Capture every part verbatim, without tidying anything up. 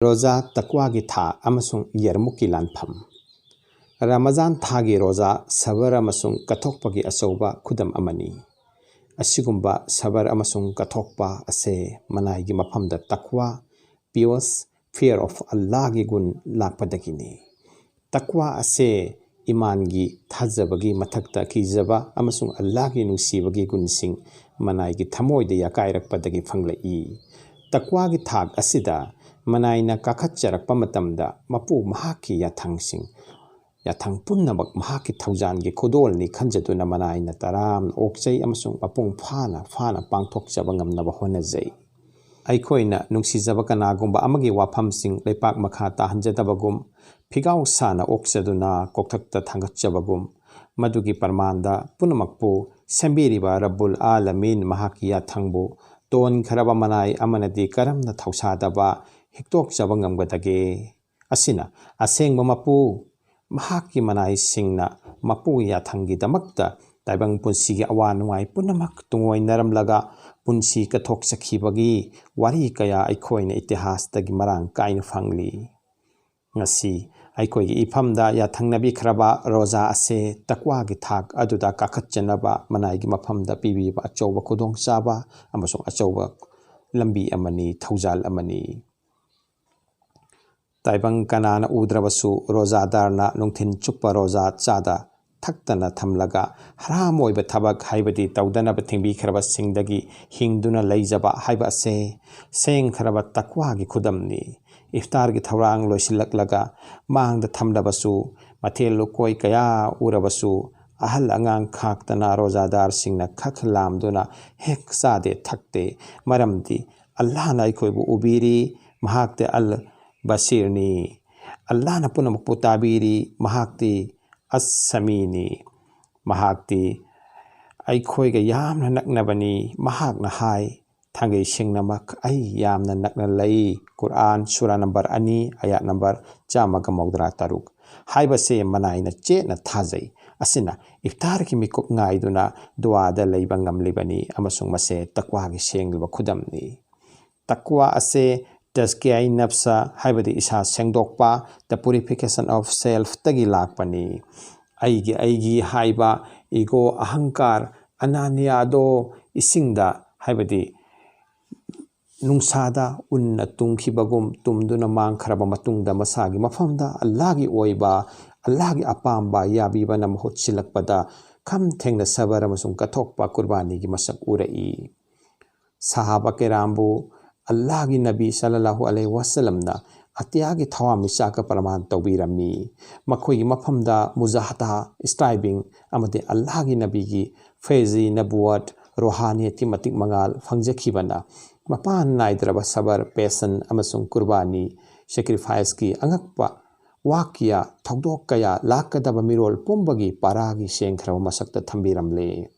ꯔꯣꯖꯥ, ꯇꯛꯋꯥꯒꯤ ꯊꯥ ꯑꯃꯁꯨꯡ ꯌꯥꯔꯃꯨꯛꯀꯤ ꯂꯥꯟꯐꯝ꯫ ꯔꯃꯖꯥꯟ ꯊꯥꯒꯤ ꯔꯣꯖꯥ ꯁꯕꯔ ꯑꯃꯁꯨꯡ ꯀꯠꯊꯣꯛꯄꯒꯤ ꯑꯆꯧꯕ ꯈꯨꯗꯝ ꯑꯃꯅꯤ꯫ ꯑꯁꯤꯒꯨꯝꯕ ꯁꯕꯔ ꯑꯃꯁꯨꯡ ꯀꯠꯊꯣꯛꯄ ꯑꯁꯦ ꯃꯅꯥꯏꯒꯤ ꯃꯐꯝꯗ ꯇꯛꯋꯥ, ꯄꯤꯌꯣꯁ, fear of Allahꯒꯤ ꯒꯨꯟ ꯂꯥꯛꯄꯗꯒꯤꯅꯤ꯫ ꯇꯛꯋꯥ ꯑꯁꯦ ꯏꯃꯥꯟꯒꯤ ꯊꯥꯖꯕꯒꯤ ꯃꯊꯛꯇ ꯀꯤꯖꯕ ꯑꯃꯁꯨꯡ ꯑꯜꯂꯥꯍꯒꯤ ꯅꯨꯡꯁꯤꯕꯒꯤ ꯒꯨꯟꯁꯤꯡ ꯃꯅꯥꯏꯒꯤ ꯊꯃꯣꯏꯗ ꯌꯥꯀꯥꯏꯔꯛꯄꯗꯒꯤ ꯐꯪꯂꯛꯏ꯫ ꯇꯛꯋꯥꯒꯤ ꯊꯥꯛ ꯑꯁꯤꯗ ꯃꯅꯥꯏꯅ ꯀꯥꯈꯠꯆꯔꯛꯄ ꯃꯇꯝꯗ ꯃꯄꯨ ꯃꯍꯥꯛꯀꯤ ꯌꯥꯊꯪꯁꯤꯡ, ꯌꯥꯊꯪ ꯄꯨꯝꯅꯃꯛ ꯃꯍꯥꯛꯀꯤ ꯊꯧꯖꯥꯜꯒꯤ ꯈꯨꯗꯣꯜꯅꯤ ꯈꯟꯖꯗꯨꯅ ꯃꯅꯥꯏꯅ ꯇꯔꯥꯝꯅ ꯑꯣꯛꯆꯩ ꯑꯃꯁꯨꯡ ꯃꯄꯨꯡ ꯐꯥꯅ, ꯐꯥꯅ ꯄꯥꯡꯊꯣꯛꯆꯕ ꯉꯝꯅꯕ ꯍꯣꯠꯅꯖꯩ꯫ ꯑꯩꯈꯣꯏꯅ ꯅꯨꯡꯁꯤꯖꯕ ꯀꯅꯥꯒꯨꯝꯕ ꯑꯃꯒꯤ ꯋꯥꯐꯝꯁꯤꯡ ꯂꯩꯄꯥꯛ ꯃꯈꯥ ꯇꯥꯍꯟꯖꯗꯕꯒꯨꯝ, ꯐꯤꯒꯥꯎ ꯁꯥꯅ ꯑꯣꯛꯆꯗꯨꯅ ꯀꯣꯛꯊꯛꯇ ꯊꯥꯡꯒꯠꯆꯕꯒꯨꯝ, ꯃꯗꯨꯒꯤ ꯄ꯭ꯔꯃꯥꯟꯗ ꯄꯨꯝꯅꯃꯛꯄꯨ ꯁꯦꯝꯕꯤꯔꯤꯕ ꯔꯕꯨꯜ ꯑꯥꯂꯃꯤꯟ ꯃꯍꯥꯛꯀꯤ ꯌꯥꯊꯪꯕꯨ ꯇꯣꯟꯈ꯭ꯔꯕ ꯃꯅꯥꯏ ꯑꯃꯅꯗꯤ ꯀꯔꯝꯅ ꯊꯧꯁꯥꯗꯕ ꯍꯤꯛꯇꯣꯛꯆꯕ ꯉꯝꯒꯗꯒꯦ? ꯑꯁꯤꯅ ꯑꯁꯦꯡꯕ ꯃꯄꯨ, ꯃꯍꯥꯛꯀꯤ ꯃꯅꯥꯏꯁꯤꯡꯅ ꯃꯄꯨ ꯌꯥꯊꯪꯒꯤꯗꯃꯛꯇ ꯇꯥꯏꯕꯪ ꯄꯨꯟꯁꯤꯒꯤ ꯑꯋꯥ ꯅꯨꯡꯉꯥꯏ ꯄꯨꯝꯅꯃꯛ ꯇꯨꯡꯑꯣꯏꯅꯔꯝꯂꯒ ꯄꯨꯟꯁꯤ ꯀꯠꯊꯣꯛꯆꯈꯤꯕꯒꯤ ꯋꯥꯔꯤ ꯀꯌꯥ ꯑꯩꯈꯣꯏꯅ ꯏꯇꯤꯍꯥꯁꯇꯒꯤ ꯃꯔꯥꯡ ꯀꯥꯏꯅ ꯐꯪꯂꯤ꯫ ꯉꯁꯤ ꯑꯩꯈꯣꯏꯒꯤ ꯏꯐꯝꯗ ꯌꯥꯊꯪꯅꯕꯤꯈ꯭ꯔꯕ ꯔꯣꯖꯥ ꯑꯁꯦ ꯇꯛꯋꯥꯒꯤ ꯊꯥꯛ ꯑꯗꯨꯗ ꯀꯥꯈꯠꯆꯅꯕ ꯃꯅꯥꯏꯒꯤ ꯃꯐꯝꯗ ꯄꯤꯕꯤꯕ ꯑꯆꯧꯕ ꯈꯨꯗꯣꯡꯆꯥꯕ ꯑꯃꯁꯨꯡ ꯑꯆꯧꯕ ꯂꯝꯕꯤ ꯑꯃꯅꯤ, ꯊꯧꯖꯥꯜ ꯑꯃꯅꯤ꯫ ꯇꯥꯏꯕꯪ ꯀꯅꯥꯅ ꯎꯗ꯭ꯔꯕꯁꯨ ꯔꯣꯖꯥꯗꯥꯔꯅ ꯅꯨꯡꯊꯤꯜ ꯆꯨꯞꯄ ꯔꯣꯖꯥ ꯆꯥꯗ ꯊꯛꯇꯅ ꯊꯝꯂꯒ ꯍꯔꯥꯝ ꯑꯣꯏꯕ ꯊꯕꯛ, ꯍꯥꯏꯕꯗꯤ ꯇꯧꯗꯅꯕ ꯊꯤꯡꯕꯤꯈ꯭ꯔꯕꯁꯤꯡꯗꯒꯤ ꯍꯤꯡꯗꯨꯅ ꯂꯩꯖꯕ ꯍꯥꯏꯕ ꯑꯁꯦ ꯁꯦꯡꯈ꯭ꯔꯕ ꯇꯛꯋꯥꯒꯤ ꯈꯨꯗꯝꯅꯤ꯫ ꯏꯐꯇꯥꯔꯒꯤ ꯊꯧꯔꯥꯡ ꯂꯣꯏꯁꯤꯜꯂꯛꯂꯒ ꯃꯥꯡꯗ ꯊꯝꯂꯕꯁꯨ, ꯃꯊꯦꯜ ꯂꯨꯀꯣꯏ ꯀꯌꯥ ꯎꯔꯕꯁꯨ, ꯑꯍꯜ ꯑꯉꯥꯡ ꯈꯥꯛꯇꯅ ꯔꯣꯖꯥꯗꯥꯔꯁꯤꯡꯅ ꯈꯛ ꯂꯥꯝꯗꯨꯅ ꯍꯦꯛ ꯆꯥꯗꯦ ꯊꯛꯇꯦ꯫ ꯃꯔꯝꯗꯤ ꯑꯜꯂꯥꯍꯅ ꯑꯩꯈꯣꯏꯕꯨ ꯎꯕꯤꯔꯤ, ꯃꯍꯥꯛꯇꯤ ꯑꯜ ꯕꯁꯤꯔꯅꯤ꯫ ꯑꯜꯂꯥꯍꯅ ꯄꯨꯝꯅꯃꯛꯄꯨ ꯇꯥꯕꯤꯔꯤ, ꯃꯍꯥꯛꯇꯤ ꯑꯁ ꯁꯃꯤꯅꯤ꯫ ꯃꯍꯥꯛꯇꯤ ꯑꯩꯈꯣꯏꯒ ꯌꯥꯝꯅ ꯅꯛꯅꯕꯅꯤ꯫ ꯃꯍꯥꯛꯅ ꯍꯥꯏ, "ꯊꯥꯡꯒꯩ ꯁꯦꯡꯅꯃꯛ ꯑꯩ ꯌꯥꯝꯅ ꯅꯛꯅ ꯂꯩ"꯫ ꯀꯨꯔꯑꯥꯟ, ꯁꯨꯔꯥ ꯅꯝꯕꯔ ꯑꯅꯤ, ꯑꯥꯌꯥꯠ ꯅꯝꯕꯔ ꯆꯥꯝꯃꯒ ꯃꯧꯗ꯭ꯔꯥ ꯇꯔꯨꯛ꯫ ꯍꯥꯏꯕꯁꯦ ꯃꯅꯥꯏꯅ ꯆꯦꯠꯅ ꯊꯥꯖꯩ꯫ ꯑꯁꯤꯅ ꯏꯐꯇꯥꯔꯒꯤ ꯃꯤꯀꯨꯞ ꯉꯥꯏꯗꯨꯅ ꯗꯨꯋꯥꯗ ꯂꯩꯕ ꯉꯝꯂꯤꯕꯅꯤ ꯑꯃꯁꯨꯡ ꯃꯁꯦ ꯇꯛꯋꯥꯒꯤ ꯁꯦꯡꯂꯕ ꯈꯨꯗꯝꯅꯤ꯫ ꯇꯛꯋꯥ ꯑꯁꯦ ꯇꯖꯀꯤꯌꯥꯏ ꯅꯞꯁ ꯍꯥꯏꯕꯗꯤ ꯏꯁꯥ ꯁꯦꯡꯗꯣꯛꯄ, the purification of self ꯇꯒꯤ ꯂꯥꯛꯄꯅꯤ꯫ ꯑꯩꯒꯤ ꯑꯩꯒꯤ ꯍꯥꯏꯕ ꯏꯒꯣ, ꯑꯍꯪꯀꯥꯔ, ꯑꯅꯥꯅꯤꯌꯥꯗꯣ ꯏꯁꯤꯡꯗ ꯍꯥꯏꯕꯗꯤ ꯅꯨꯡꯁꯥꯗ ꯎꯟꯅ ꯇꯨꯡꯈꯤꯕꯒꯨꯝ ꯇꯨꯝꯗꯨꯅ ꯃꯥꯡꯈ꯭ꯔꯕ ꯃꯇꯨꯡꯗ ꯃꯁꯥꯒꯤ ꯃꯐꯝꯗ ꯑꯜꯂꯥꯒꯤ ꯑꯣꯏꯕ, ꯑꯜꯂꯥꯒꯤ ꯑꯄꯥꯝꯕ ꯌꯥꯕꯤꯕꯅ ꯃꯍꯨꯠ ꯁꯤꯜꯂꯛꯄꯗ ꯈꯝ ꯊꯦꯡꯅ ꯁꯕꯔ ꯑꯃꯁꯨꯡ ꯀꯠꯊꯣꯛꯄ ꯀꯨꯔꯕꯥꯅꯤꯒꯤ ꯃꯁꯛ ꯎꯔꯛꯏ꯫ ꯁꯍꯥꯕ ꯀꯦꯔꯥꯝꯕꯨ ꯑꯜꯂꯥꯍꯒꯤ ꯅꯕꯤ ꯁꯜꯂꯜꯂꯥꯍꯨ ꯑꯂꯩꯍꯤ ꯋꯥꯁꯂꯝꯅ ꯑꯇꯤꯌꯥꯒꯤ ꯊꯋꯥꯟꯃꯤꯆꯥꯛꯀ ꯄ꯭ꯔꯃꯥꯟ ꯇꯧꯕꯤꯔꯝꯃꯤ꯫ ꯃꯈꯣꯏꯒꯤ ꯃꯐꯝꯗ ꯃꯨꯖꯥꯍꯗꯥ, striving, ꯑꯃꯗꯤ ꯑꯜꯂꯥꯍꯒꯤ ꯅꯕꯤꯒꯤ ꯐꯦꯖꯤ ꯅꯕꯨꯋꯠ ꯔꯣꯍꯥꯅꯤꯌꯠꯀꯤ ꯃꯇꯤꯛ ꯃꯉꯥꯜ ꯐꯪꯖꯈꯤꯕꯅ ꯃꯄꯥꯟ ꯅꯥꯏꯗ꯭ꯔꯕ ꯁꯕꯔ, ꯄꯦꯁꯟ ꯑꯃꯁꯨꯡ ꯀꯨꯔꯕꯥꯅꯤ, sacrifice ꯀꯤ ꯑꯉꯛꯄ ꯋꯥꯀꯤꯌꯥ, ꯊꯧꯗꯣꯛ ꯀꯌꯥ ꯂꯥꯛꯀꯗꯕ ꯃꯤꯔꯣꯜ ꯄꯨꯝꯕꯒꯤ ꯄꯥꯔꯥꯒꯤ ꯁꯦꯡꯈ꯭ꯔꯕ ꯃꯁꯛꯇ ꯊꯝꯕꯤꯔꯝꯂꯦ꯫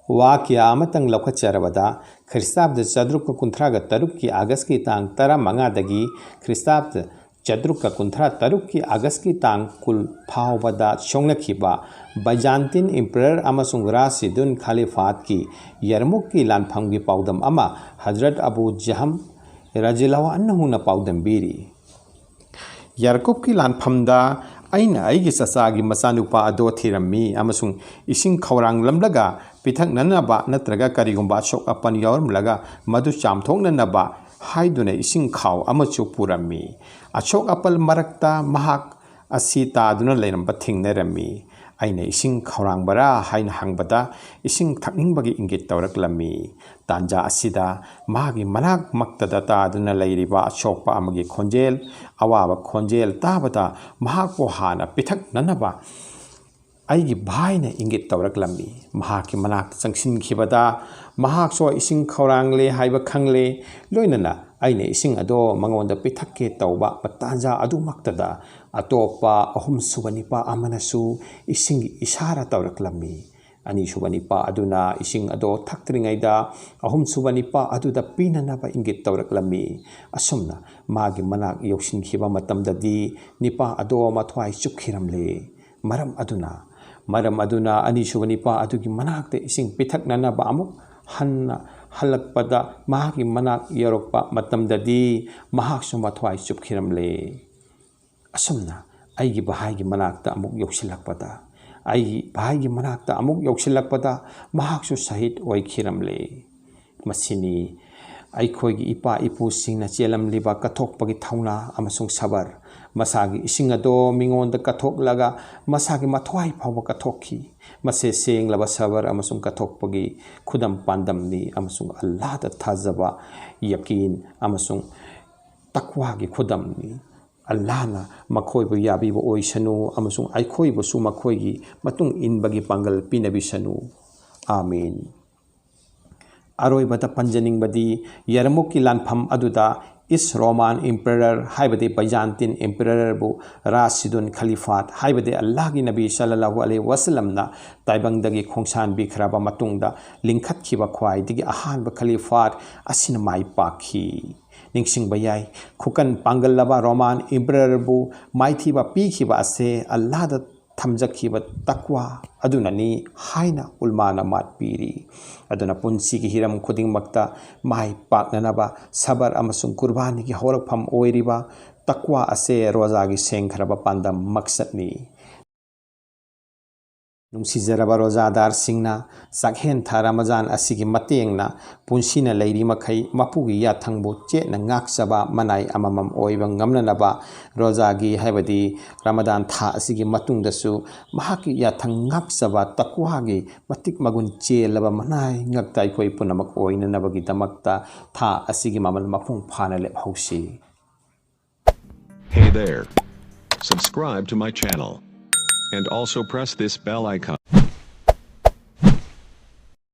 ꯋꯥꯀꯤꯌꯥ ꯑꯃꯇꯪ ꯂꯧꯈꯠꯆꯔꯕꯗ, ꯈ꯭ꯔꯤꯁꯇꯥꯕꯗ ꯆꯥꯇ꯭ꯔꯨꯛꯀ ꯀꯨꯟꯊ꯭ꯔꯥꯒ ꯇꯔꯨꯛꯀꯤ ꯑꯥꯒꯁꯀꯤ ꯇꯥꯡ ꯇꯔꯥꯃꯉꯥꯗꯒꯤ ꯈ꯭ꯔꯤꯁꯇꯥꯕꯗ ꯆꯥꯇ꯭ꯔꯨꯛꯀ ꯀꯨꯟꯊ꯭ꯔꯥ ꯇꯔꯨꯛꯀꯤ ꯑꯥꯒꯁꯀꯤ ꯇꯥꯡ ꯀꯨꯟ ꯐꯥꯎꯕꯗ ꯁꯣꯛꯅꯈꯤꯕ ꯕꯥꯏꯖꯥꯟꯇꯤꯟ ꯏꯝꯄꯔꯔ ꯑꯃꯁꯨꯡ ꯔꯥꯁꯤꯗꯨꯟ ꯈꯥꯂꯤꯐꯥꯠꯀꯤ ꯌꯔꯃꯨꯛꯀꯤ ꯂꯥꯟꯐꯝꯒꯤ ꯄꯥꯎꯗꯝ ꯑꯃ ꯍꯖꯔꯠ ꯑꯕꯨ ꯖꯍꯝ ꯔꯖꯤꯂꯥꯍꯨ ꯑꯟꯍꯨꯅ ꯄꯥꯎꯗꯝꯕꯤꯔꯤ꯫ ꯌꯥꯔꯀꯨꯕꯀꯤ ꯂꯥꯟꯐꯝꯗ ꯑꯩꯅ ꯑꯩꯒꯤ ꯆꯆꯥꯒꯤ ꯃꯆꯥꯅꯨꯄꯥ ꯑꯗꯣ ꯊꯤꯔꯝꯃꯤ ꯑꯃꯁꯨꯡ ꯏꯁꯤꯡ ꯈꯧꯔꯥꯡꯂꯝꯂꯒ ꯄꯤꯊꯛꯅꯅꯕ ꯅꯠꯇ꯭ꯔꯒ ꯀꯔꯤꯒꯨꯝꯕ ꯑꯁꯣꯛ ꯑꯄꯟ ꯌꯥꯎꯔꯝꯂꯒ ꯃꯗꯨ ꯆꯥꯝꯊꯣꯛꯅꯅꯕ ꯍꯥꯏꯗꯨꯅ ꯏꯁꯤꯡ ꯈꯥꯎ ꯑꯃꯁꯨ ꯄꯨꯔꯝꯃꯤ꯫ ꯑꯁꯣꯛ ꯑꯄꯟ ꯃꯔꯛꯇ ꯃꯍꯥꯛ ꯑꯁꯤ ꯇꯥꯗꯨꯅ ꯂꯩꯔꯝꯕ ꯊꯦꯡꯅꯔꯝꯃꯤ꯫ ꯑꯩꯅ ꯏꯁꯤꯡ ꯈꯧꯔꯥꯡꯕꯔꯥ ꯍꯥꯏꯅ ꯍꯪꯕꯗ ꯏꯁꯤꯡ ꯊꯛꯅꯤꯡꯕꯒꯤ ꯏꯪꯒꯤꯠ ꯇꯧꯔꯛꯂꯝꯃꯤ꯫ ꯇꯥꯟꯖꯥ ꯑꯁꯤꯗ ꯃꯍꯥꯛꯀꯤ ꯃꯅꯥꯛꯃꯛꯇꯗ ꯇꯥꯗꯨꯅ ꯂꯩꯔꯤꯕ ꯑꯁꯣꯛꯄ ꯑꯃꯒꯤ ꯈꯣꯟꯖꯦꯜ, ꯑꯋꯥꯕ ꯈꯣꯟꯖꯦꯜ ꯇꯥꯕꯗ ꯃꯍꯥꯛꯄꯨ ꯍꯥꯟꯅ ꯄꯤꯊꯛꯅꯅꯕ ꯑꯩꯒꯤ ꯚꯥꯏꯅ ꯏꯪꯒꯤꯠ ꯇꯧꯔꯛꯂꯝꯃꯤ꯫ ꯃꯍꯥꯛꯀꯤ ꯃꯅꯥꯛꯇ ꯆꯪꯁꯤꯟꯈꯤꯕꯗ ꯃꯍꯥꯛꯁꯨ ꯏꯁꯤꯡ ꯈꯧꯔꯥꯡꯂꯦ ꯍꯥꯏꯕ ꯈꯪꯂꯦ꯫ ꯂꯣꯏꯅꯅ ꯑꯩꯅ ꯏꯁꯤꯡ ꯑꯗꯣ ꯃꯉꯣꯟꯗ ꯄꯤꯊꯛꯀꯦ ꯇꯧꯕ ꯇꯥꯟꯖꯥ ꯑꯗꯨꯃꯛꯇꯗ ꯑꯇꯣꯞꯄ ꯑꯍꯨꯝꯁꯨꯕ ꯅꯤꯄꯥ ꯑꯃꯅꯁꯨ ꯏꯁꯤꯡꯒꯤ ꯏꯁꯥꯔꯥ ꯇꯧꯔꯛꯂꯝꯃꯤ꯫ ꯑꯅꯤꯁꯨꯕ ꯅꯤꯄꯥ ꯑꯗꯨꯅ ꯏꯁꯤꯡ ꯑꯗꯣ ꯊꯛꯇ꯭ꯔꯤꯉꯩꯗ ꯑꯍꯨꯝꯁꯨꯕ ꯅꯤꯄꯥ ꯑꯗꯨꯗ ꯄꯤꯅꯅꯕ ꯏꯪꯒꯤꯠ ꯇꯧꯔꯛꯂꯝꯃꯤ꯫ ꯑꯁꯨꯝꯅ ꯃꯥꯒꯤ ꯃꯅꯥꯛ ꯌꯧꯁꯤꯟꯈꯤꯕ ꯃꯇꯝꯗꯗꯤ ꯅꯤꯄꯥ ꯑꯗꯣ ꯃꯊ꯭ꯋꯥꯏ ꯆꯨꯞꯈꯤꯔꯝꯂꯦ꯫ ꯃꯔꯝ ꯑꯗꯨꯅ, ꯃꯔꯝ ꯑꯗꯨꯅ ꯑꯅꯤꯁꯨꯕ ꯅꯤꯄꯥ ꯑꯗꯨꯒꯤ ꯃꯅꯥꯛꯇ ꯏꯁꯤꯡ ꯄꯤꯊꯛꯅꯅꯕ ꯑꯃꯨꯛ ꯍꯟꯅ ꯍꯜꯂꯛꯄꯗ ꯃꯍꯥꯛꯀꯤ ꯃꯅꯥꯛ ꯌꯧꯔꯛꯄ ꯃꯇꯝꯗꯗꯤ ꯃꯍꯥꯛꯁꯨ ꯃꯊ꯭ꯋꯥꯏ ꯆꯨꯞꯈꯤꯔꯝꯂꯦ꯫ ꯑꯁꯨꯝꯅ ꯑꯩꯒꯤ ꯚꯥꯏꯒꯤ ꯃꯅꯥꯛꯇ ꯑꯃꯨꯛ ꯌꯧꯁꯤꯜꯂꯛꯄꯗ, ꯑꯩꯒꯤ ꯚꯥꯏꯒꯤ ꯃꯅꯥꯛꯇ ꯑꯃꯨꯛ ꯌꯧꯁꯤꯜꯂꯛꯄꯗ ꯃꯍꯥꯛꯁꯨ ꯁꯍꯤꯗ ꯑꯣꯏꯈꯤꯔꯝꯂꯦ꯫ ꯃꯁꯤꯅꯤ ꯑꯩꯈꯣꯏꯒꯤ ꯏꯄꯥ ꯏꯄꯨꯁꯤꯡꯅ ꯆꯦꯜꯂꯝꯂꯤꯕ ꯀꯠꯊꯣꯛꯄꯒꯤ ꯊꯧꯅꯥ ꯑꯃꯁꯨꯡ ꯁꯕꯔ꯫ ꯃꯁꯥꯒꯤ ꯏꯁꯤꯡ ꯑꯗꯣ ꯃꯤꯉꯣꯟꯗ ꯀꯠꯊꯣꯛꯂꯒ ꯃꯁꯥꯒꯤ ꯃꯊ꯭ꯋꯥꯏ ꯐꯥꯎꯕ ꯀꯠꯊꯣꯛꯈꯤ꯫ ꯃꯁꯦ ꯁꯦꯡꯂꯕ ꯁꯕꯔ ꯑꯃꯁꯨꯡ ꯀꯠꯊꯣꯛꯄꯒꯤ ꯈꯨꯗꯝ ꯄꯥꯟꯗꯝꯅꯤ ꯑꯃꯁꯨꯡ ꯑꯜꯂꯥꯍꯗ ꯊꯥꯖꯕ, ꯌꯀꯤꯟ ꯑꯃꯁꯨꯡ ꯇꯛꯋꯥꯒꯤ ꯈꯨꯗꯝꯅꯤ꯫ ꯑꯜꯂꯥꯍꯅ ꯃꯈꯣꯏꯕꯨ ꯌꯥꯕꯤꯕ ꯑꯣꯏꯁꯅꯨ ꯑꯃꯁꯨꯡ ꯑꯩꯈꯣꯏꯕꯨꯁꯨ ꯃꯈꯣꯏꯒꯤ ꯃꯇꯨꯡ ꯏꯟꯕꯒꯤ ꯄꯥꯡꯒꯜ ꯄꯤꯅꯕꯤꯁꯅꯨ꯫ ꯑꯥꯃꯤꯟ꯫ ꯑꯔꯣꯏꯕꯗ ꯄꯟꯖꯅꯤꯡꯕꯗꯤ, ꯌꯔꯃꯨꯛꯀꯤ ꯂꯥꯟꯐꯝ ꯑꯗꯨꯗ ꯏꯁ ꯔꯣꯃꯥꯟ ꯏꯝꯄꯦꯔꯔ, ꯍꯥꯏꯕꯗꯤ ꯕꯩꯖꯥꯟꯇꯤꯟ ꯏꯝꯄꯦꯔꯔꯕꯨ ꯔꯥꯁꯤꯗꯨꯟ ꯈꯂꯤꯐꯥꯠ, ꯍꯥꯏꯕꯗꯤ ꯑꯜꯂꯥꯍꯒꯤ ꯅꯕꯤ ꯁꯜꯂꯜꯂꯥꯍꯨ ꯑꯂꯩꯍꯤ ꯋꯁꯜꯂꯝꯅ ꯇꯥꯏꯕꯪꯗꯒꯤ ꯈꯣꯡꯁꯥꯟꯕꯤꯈ꯭ꯔꯕ ꯃꯇꯨꯡꯗ ꯂꯤꯡꯈꯠꯈꯤꯕ ꯈ꯭ꯋꯥꯏꯗꯒꯤ ꯑꯍꯥꯟꯕ ꯈꯂꯤꯐꯥꯠ ꯑꯁꯤꯅ ꯃꯥꯏ ꯄꯥꯛꯈꯤ꯫ ꯅꯤꯡꯁꯤꯡꯕ ꯌꯥꯏ, ꯈꯨꯀꯟ ꯄꯥꯡꯒꯜꯂꯕ ꯔꯣꯃꯥꯟ ꯏꯝꯄꯦꯔꯔꯕꯨ ꯃꯥꯏꯊꯤꯕ ꯄꯤꯈꯤꯕ ꯑꯁꯦ ꯑꯜꯂꯥꯍꯗ ꯊꯝꯖꯈꯤꯕ ꯇꯛꯋꯥ ꯑꯗꯨꯅꯅꯤ ꯍꯥꯏꯅ ꯎꯜꯃꯥꯅ ꯃꯥꯠ ꯄꯤꯔꯤ꯫ ꯑꯗꯨꯅ ꯄꯨꯟꯁꯤꯒꯤ ꯍꯤꯔꯝ ꯈꯨꯗꯤꯡꯃꯛꯇ ꯃꯥꯏ ꯄꯥꯛꯅꯅꯕ ꯁꯕꯔ ꯑꯃꯁꯨꯡ ꯀꯨꯔꯕꯥꯅꯤꯒꯤ ꯍꯧꯔꯛꯐꯝ ꯑꯣꯏꯔꯤꯕ ꯇꯛꯋꯥ ꯑꯁꯦ ꯔꯣꯖꯥꯒꯤ ꯁꯦꯡꯈ꯭ꯔꯕ ꯄꯥꯟꯗꯝ ꯃꯛꯁꯠꯅꯤ꯫ ꯅꯨꯡꯁꯤꯖꯔꯕ ꯔꯣꯖꯥꯗꯥꯔꯁꯤꯡꯅ, ꯆꯥꯛꯍꯦꯟ ꯊꯥ ꯔꯃꯖꯥꯟ ꯑꯁꯤꯒꯤ ꯃꯇꯦꯡꯅ ꯄꯨꯟꯁꯤꯅ ꯂꯩꯔꯤ ꯃꯈꯩ ꯃꯄꯨꯒꯤ ꯌꯥꯊꯪꯕꯨ ꯆꯦꯠꯅ ꯉꯥꯛꯆꯕ ꯃꯅꯥꯏ ꯑꯃꯃꯝ ꯑꯣꯏꯕ ꯉꯝꯅꯅꯕ, ꯔꯣꯖꯥꯒꯤ ꯍꯥꯏꯕꯗꯤ ꯔꯃꯗꯥꯟ ꯊꯥ ꯑꯁꯤꯒꯤ ꯃꯇꯨꯡꯗꯁꯨ ꯃꯍꯥꯛꯀꯤ ꯌꯥꯊꯪ ꯉꯥꯛꯆꯕ ꯇꯛꯋꯥꯒꯤ ꯃꯇꯤꯛ ꯃꯒꯨꯟ ꯆꯦꯜꯂꯕ ꯃꯅꯥꯏ ꯉꯛꯇ ꯑꯩꯈꯣꯏ ꯄꯨꯝꯅꯃꯛ ꯑꯣꯏꯅꯅꯕꯒꯤꯗꯃꯛꯇ ꯊꯥ ꯑꯁꯤꯒꯤ ꯃꯃꯜ ꯃꯄꯨꯡ ꯐꯥꯅ ꯂꯦꯞꯍꯧꯁꯤ꯫ Hey there. Subscribe to my channel. And also press this bell icon.